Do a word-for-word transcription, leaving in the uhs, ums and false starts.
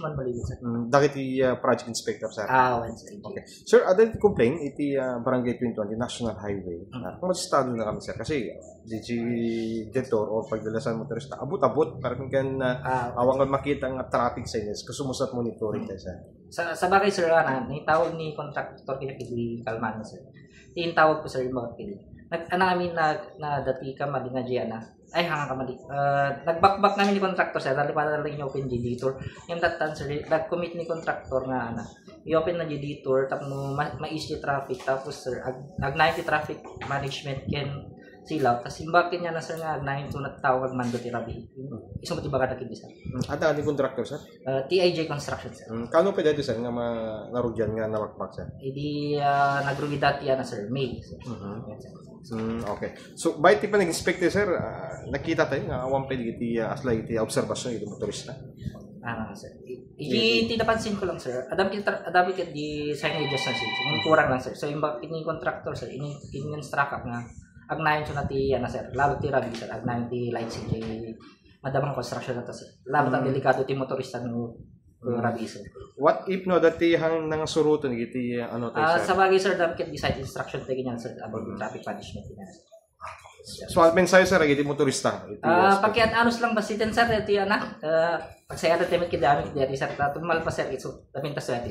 Man bali, sir. Mm, dagiti ah, project inspector, sir. Ah, wen, sir. Okay. Sir, adda ti complaint iti ah, Barangay twenty-one, ti National Highway. Ah, kung maestado na kami, sir, kasi D G Detour or pagdalasan motorista, abot-abot, parang kan uh, Ah, awan nga makita nga traffic signals, gusto mo sa monitoring tayo, sir. Sa, sa bagay, sir, ana, naitawag ni contractor kaya kay Kalmano, sir. Tintawag ko, sir, yung mga kini. Nag, ana kami na, na dati ka mali nga dyan, na. Ay, hanga ka mali. Ah, nagbakbak kami ni contractor, sir. Dali pa dali yung open G D tour. Yung tatan, sir, nag-commit ni contractor nga, ana, i-open na G D tour, tapno ma, ma-ease yung traffic. Tapos, sir, ag, agnayon ti traffic management ken silaw. Tas imbakin niya na, sir, nga agnayon to na tao agmando ti rabi. Isang ti baga na kini, sir. Mm, adda ni contractor, sir? Ah, T I J Construction, sir. Mm, kano pa dito, sir, nga ma- narugian nga nabakbak, sir? Idi ah, nagrugi dati, ana, sir, May, sir. Mhm. Yan, sir. Mm, okay. So, by ti pag-inspect, sir, ah, nakita tayo nga awan pa iti ah, asla iti observation iti motorista. Ah, sir. Idi ti napansin ko lang, sir. Adam kita adam kita di signages na, sir. Yung kurang lang, sir. So, yung bakit ni contractor, sir, ini ini instruct nga agnayon siya na ti, ana, sir. Lalo ti rabi, sir. Agnayon ti light, sir. Kay madamang construction na to, sir. Lalo ta delikado ti motorista no rabi, sir. What if no dati hang nangasuruton iti ah, ano tayo, Ah, sir? Sa bagay, sir, dami kit di side instruction tayo ganyan, sir, about the traffic punishment ganyan, sir. So, ang mensahe, sir, iti motorista. Iti Ah, ah, pakian-anos lang basitin, sir, iti ana. Ah, pagsayatan tayo kid amin kid, sir. Tumal pa, sir, ito, tamintas, sir.